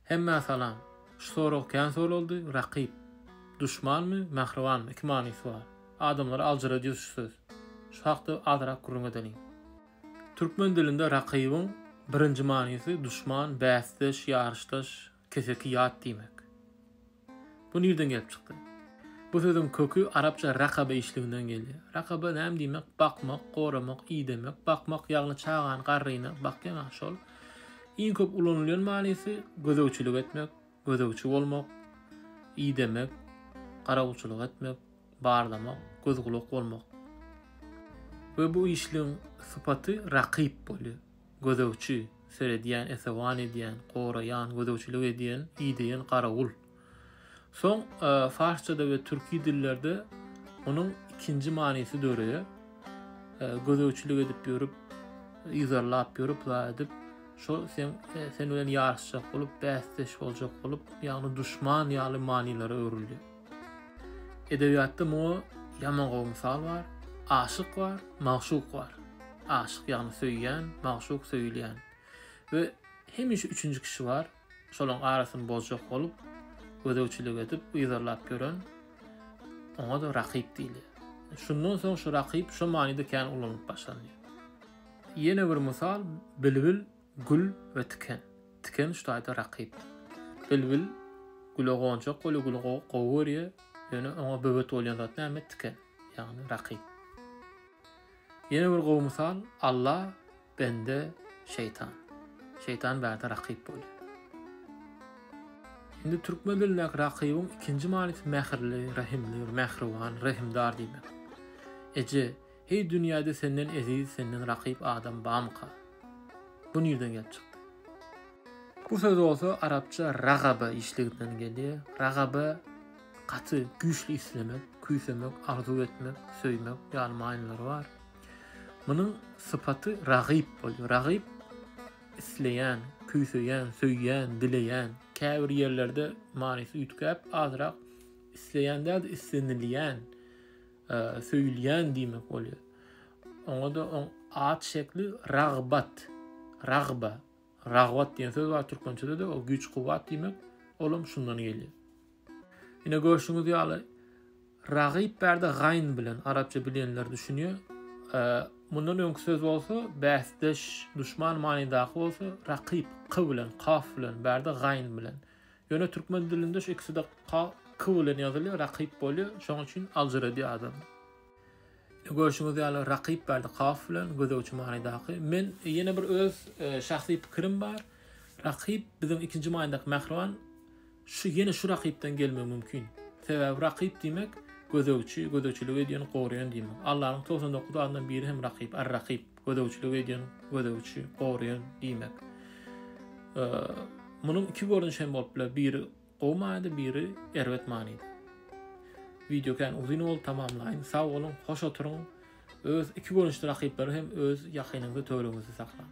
Hemmä salam. Şu sorag kän soraldy, rakyp. Duşmanmy, mähribanmy, iki manysy bar. Adamlary aljyradýar şu söz. Şu hakda azrak gürrüň edeliň. Türkmen dilinde rakybyň birinji manysy duşman, bäsdeş, ýaryşdaş, keseki ýat diýmek. Bu nirden gelip çykdy? Bu sözüň köki arapça rakaba işliginden gelýär. Rakaba näme diýmek? Bakmak, goramak, idemek. Bakmak, ýagny çagany, garryny bakýaň-a şol. Iň köp ulanylýan manysy gözegçilik etmek, gözegçi bolmak, idemek, garawulçylyk etmek, barlamak, göz-gulak bolmak. We bu işligiň sypaty rakyp bolýar. Gözegçi, seredýän, esewan edýän, goraýan, gözegçilik edýän, ideýän garawul. Soň farsçada we türki dillerde onuň ikinji manysy döreýär. Gözegçilik edip ýörüp, yzarlap ýörüp, zat edip, şo sen sen bilen ýaryşjak bolup, bäsdeş boljak bolup, ýagny duşman ýaly manylara öwrülýär. Edebiýatda muňa ýaman gowy mysal bar. Aşyk bar, magşuk bar. Aşyk ýagny söýýän, magşuk söýülýän. We hemişe üçünji kişi bar. Şolaň arasyny bozjak bolup, gözegçilik edip, yzarlap ýören, oňa-da rakyp diýilýär. Şundan soň şu rakyp şo manyda kän ulanylyp başlanýar. Ýene bir mysal, bilbil, gül we tiken. Tiken şu taýda rakyp. Bilbil güle gonjak bolýar, güli gowy görýär, ýöne oňa böwet bolýan zat näme? Tiken, ýagny rakyp. Ýene bir gowy mysal, Alla, bende, şeýtan. Şeýtan bärde rakyp bolýar. Indi türkmen dilindäki rakybyň ikinji manysy mähirli, rehimli, mähriban, rehimdar diýmek. Eje, heý dünýäde senden eziz, senden rakyp adam bamyka? Bu nirden gelip çykdy? Bu söz bolsa arapça ragaba işliginden gelýär. Ragaba gaty güýçli islemek, küýsemek, arzuw etmek, söýmek ýaly manylary bar. Munuň sypaty ragyp bolýar. Ragyp isleýän, küýseýän, söýýän, dileýän. Käbir ýerlerde manysy üýtgäp, azrak isleýän däl-de islenilýän, söýülýän diýmek bolýar. Oňa-da oň at şekli ragbat, ragba, ragbat diýen söz bar türkmençede-de, o güýç-kuwwat diýmek, olam şundan gelýär. Ine görşüňiz ýaly, ragyp bärde gaýn bilen, arapça bilýänler düşünýär. Mundan öňki söz bolsa, bäsdeş, duşman manydaky bolsa, rakyp, k bilen, kaf bilen, bärde gaýn bilen. Ýöne türkmen dilinde şu ikisi-de k, k bilen ýazylýar, rakyp bolýar, şonuň üçin aljyradýar adamy. Görşüňiz ýaly rakyp bärde kaf bilen gözegçi manydaky. Men ýene bir öz şahsy pikirim bar. Rakyp biziň ikinji manydaky mähriban şu ýene şu rakypdan gelmegi mümkin. Sebäbi rakyp diýmek gözegçi, gözegçilik edýän, goraýan diýmek. Allanyň 99 adyndan biri hem rakyp, ar-rakyp, gözegçilik edýän, gözegçi, goraýan diýmek. Munuň iki görnüşi hem bolup biler. Biri Gowy manyda biri erbet manyda. Wideo kän uzyn boldy tamamlaýyn. Sag boluň, hoş oturyň. Öz iki görnüşli rakyplary hem öz ýakynyňyzda töweregiňizde saklaň.